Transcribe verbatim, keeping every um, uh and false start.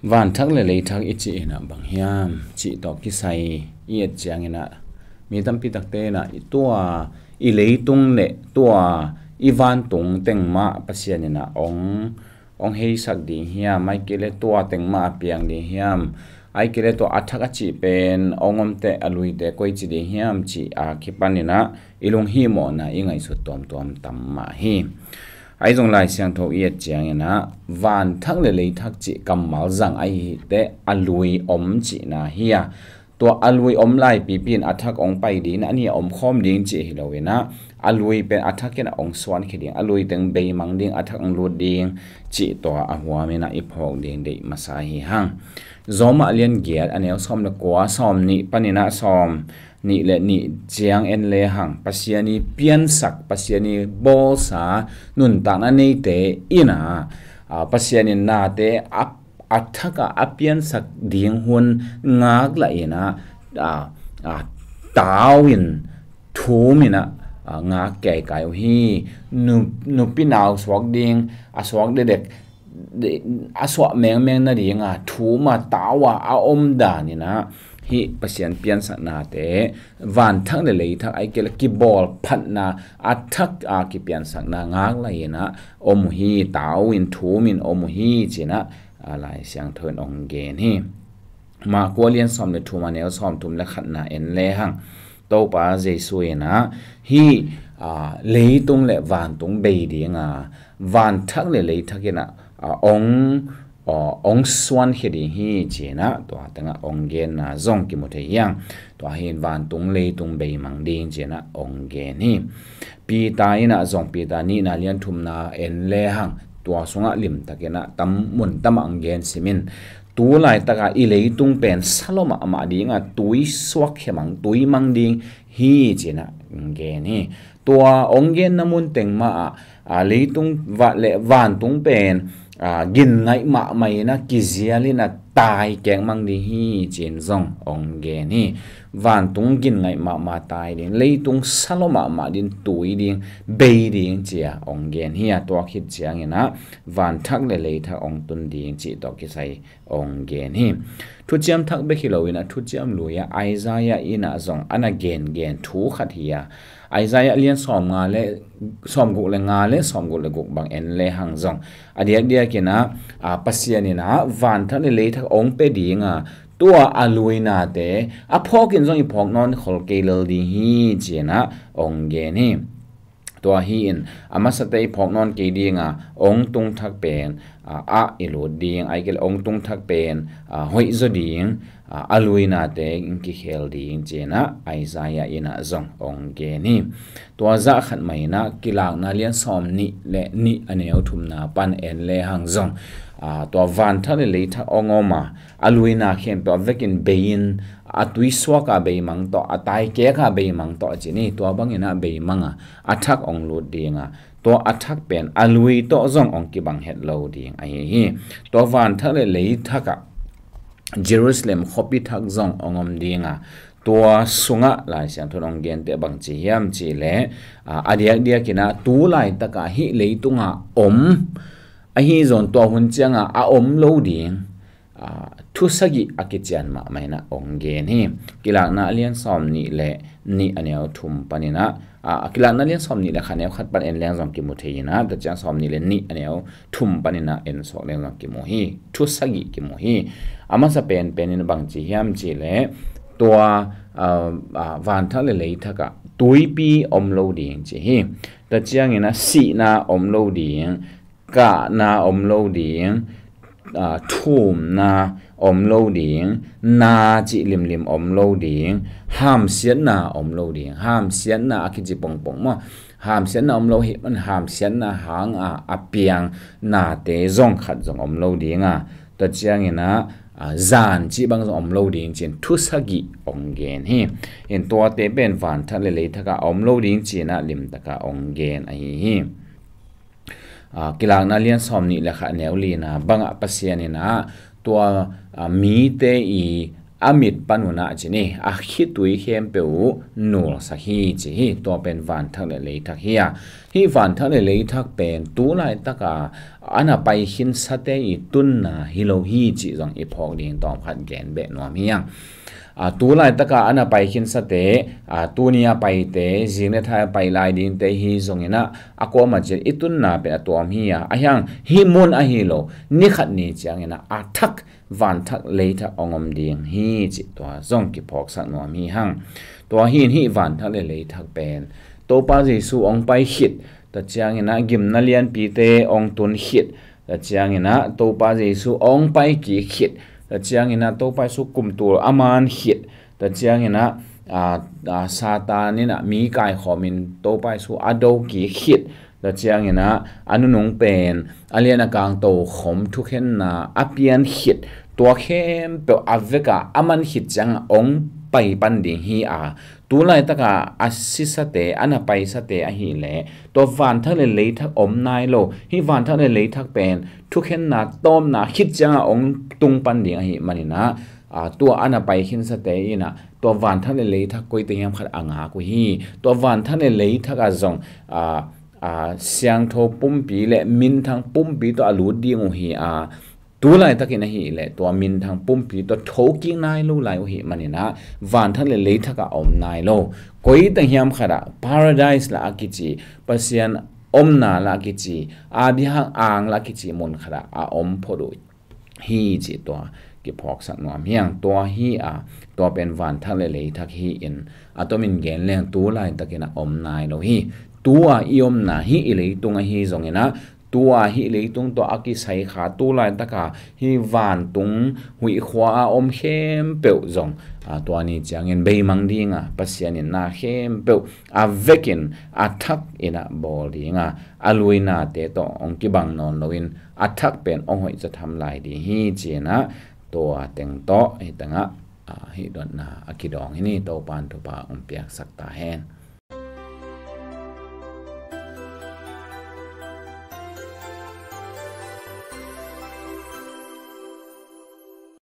Vanthak le leithak i cih inah bang hiam cih tawh kisai i et cianginah mi tampi takte inah i tua i leitung le tua i vantung teng mah Pasian inah ong, ong heisak ding hiam, ai kei le tua teng mah a piang ding hiam, ai kei le tua a thak a cih pen ong omte a luite koi ci ding hiam cih a kipan inah i lunghimawhna i ngaihsut tuamtuam tam mah hi. Ahi zong Lai Siangtho i et cianginah vanthak le leithak cih kammal zang ahi teh a lui om cihna hi a, tua a lui om laipipi in a thak ong pai ding inah a ni a omkhawm ding cih hi lo inah a lui pen a thak inah ong suankhia ding, a lui teng beimang ding, a thak ong lut ding cih tua a huam inah i phawk ding deih masa hi hang. Roma lian giat a neu sawm le kua, sawm nih paninah sawm nih le nih ciang en le hang, Pasian i piansak, Pasian i bawlsa nuntakna neite inah, a, Pasian in nate a, a thak a, a piansak ding hun ngak lah inah, a, a, tau in thum inah, a, ngak keikai uh hi. Nu, nupi nau suak ding a suak dedek a suah mengmeng nadinga thum a tau a a om dan inah hih Pasian piansaknate vanthak le leithak ai kei le kibawl phatna a thak a kipiansakna ngak lai inah om uh hi, tau in thum in om uh hi cinah, a, Lai Siangtho in ong gen hi. Marka lian sawm le thum a neu sawm thum le khatna en le hang, Topa Jesu inah hih, a, leitung le vantung bei dinga vanthak le leithak inah, a, ong, a, ong suankhia ding hi cinah tua tengah ong genna zong kimu thei hiang. Tua hi in vantung leitung beimang ding cinah ong gen hi. Peter inah zong Peter nihna lian thumna en le hang, tua sungah limtak inah tam mun tamah ong gen simin, tu laitaka i leitung pen sa lua mahmah dinga tui suakkhia mang, tui mang ding hi cinah ong gen hi. Tua ong genna mun teng mah ah, a, leitung va, le vantung pen, a, ginngaih mahmah inah kizial inah tai kek mang ding hi cin zong ong gen hi. Vantung ginngaih mahmah tai ding, leitung sa lua mahmah ding tui ding, bei ding cia ong gen hi a, tua khit cianginah vanthak le leithak ong tun ding cih tawh kisai ong gen hi. Thuciam thak bek hi lo inah thuciam lui a Isaiah inah zong a na gengen thu khat hi a, Isaiah lian sawm nga le sawm guk le nga le sawm guk le guk bang en le hang zong a diakdiak inah, a, Pasian inah vanthak le leithak ong pe dinga tua a luinate a phawk in zong i phawk nawn khol kei lel ding hi cinah ong gen hi. Tua hi in a masate i phawk nawn kei dinga ong tung thak pen, a, ah i lut ding, ai kei le ong tung thak pen, a, hoih zaw ding, a, a luinate in kikhel ding cinah Isaiah inah zong ong gen hi. Tua zah khat mah inah Kilakna lian sawm nih le nih a neu thumna pan en le hang zong, a, tua vanthak le leithak ong om a, a luina khempeuh a vekin bei in, a tuisuak a beimang tawh, a taikek a beimang tawh a ci ni, tua bangin a beimang a, a thak ong lut ding a, tua a thak pen a lui tawh zong ong kibang het lo ding ahi hi. Tua vanthak le leithak ah Jerusalem khuapi thak zong ong om ding a, tua sungah Lai Siangtho in ong gente bang ci hiam cih leh, a, a diakdiak inah tu laitak a hih leitung a om, ahi zong tua hun ciang a a om lo ding, a, thu sagih a kician mahmah inah ong gen hi. Kilakna a lian sawm nih le nih a neu thum pan inah, a, Kilakna a lian sawm nih le khat a neu khat pan en leng zong kimu thei inah, tua ciang sawm nih le nih a neu thum pan inah en suak leng zong kimu hi. Thu sagih kimu hi. A masa penpen in bang ci hiam cih leh tua, a, a, vanthak le leithak ah tuipi om lo ding ci hi. Tua ciang inah sihna om lo ding, kahna om lo ding, a, thumna om lo ding, na cih limlim om lo ding, hamsiatna om lo ding, hamsiatna a kici pongpong maw, hamsiatna om lo hi, hamsiatna hang a, a piang nate zong khat zong om lo ding a, tua ciang inah, a, zan cih bang zong om lo ding ci-in thu sagih ong gen hi. In tuate pen vanthak le leithak a om lo ding ci-in a limtak a ong gen ahi hi. A, Kilakna lian sawm nih le khat a neu lina bangah Pasian inah tua, a, mite i a mit pan un ah ci ni, a khitui khempeuh uh nulsak hi ci hi. Tua pen vanthak le leithak hi a, hih vanthak le leithak pen tu laitaka a na pai khinsate i tunna hi lo hi cih zong i phawk ding tawmkhat gen beh nuam hi hang. A, tu laitaka a na pai khinsate, a, tuni a paite, zing le thai a pai lai dingte hi zongin ah, a kuamah ciat i tunna pen a tuam hi a, a hiang hih mun ahi lo, ni khat ni ciangin ah a thak, vanthak leithak hong om ding hi cih tua zong kiphawksak nuam hi hang. Tua hi in hih vanthak le leithak pen Topa Jesu hong pai khit, tua ciangin ah gimna lianpite hong tun khit, tua ciangin ah Topa Jesu hong pai kik khit, tua ciangin ah Topa Jesu kum tul a man khit, tua ciangin ah, a, a, Satan in ah mi kaikhawmin Topa Jesu a do kik khit, tua ciangin ah a nunung pen a lian a kang tokhom thukhenna a pian khit, tua khempeuh a veka a man khit ciangah hong pai pan ding hi a, tu laitaka a sisate, a na paisate ahih leh tua vanthak le leithak om nai lo. Hih vanthak le leithak pen thukhenna tawpna khit ciangah hong tung pan ding ahih manin ah, a, tua a na pai khinsate in ah tua vanthak le leithak koite hiam khat a ngak uh hi. Tua vanthak le leithak ah zong, a, a, siangtho pumpi le minthang pumpi tawh a lut ding uh hi a, tu laitakin ahih leh tua minthang pumpi tawh thokik nai lo lai uh hih manin ah vanthak le leithak ah om nai lo. Koite hiam khat ah paradise lah a kici, Pasian omna lah a kici, Abraham ang lah a kici mun khat ah a om phot uh hi cih tua kiphawksak nuam hi hang. Tua hi a, tua pen vanthak le leithak hi in, a tomin gen leng tu laitakin a om nai lo hi. Tua i omna hih i leitung ahi zongin ah, tua hih leitung tawh a kisai kha tu laitaka hih vantung huih khua a om khempeuh zong, a, tua ni ciangin beimang ding a, Pasian in na khempeuh a vekin a thak in ah bawl ding a, a luinate tawh hong kibang nawn loin a thak pen hong hoihca tham lai ding hi ci in ah, tua teng tawh hih tengah, a, hih dotna a kidawng hi ni. Topan thupha hong piaksak ta hen.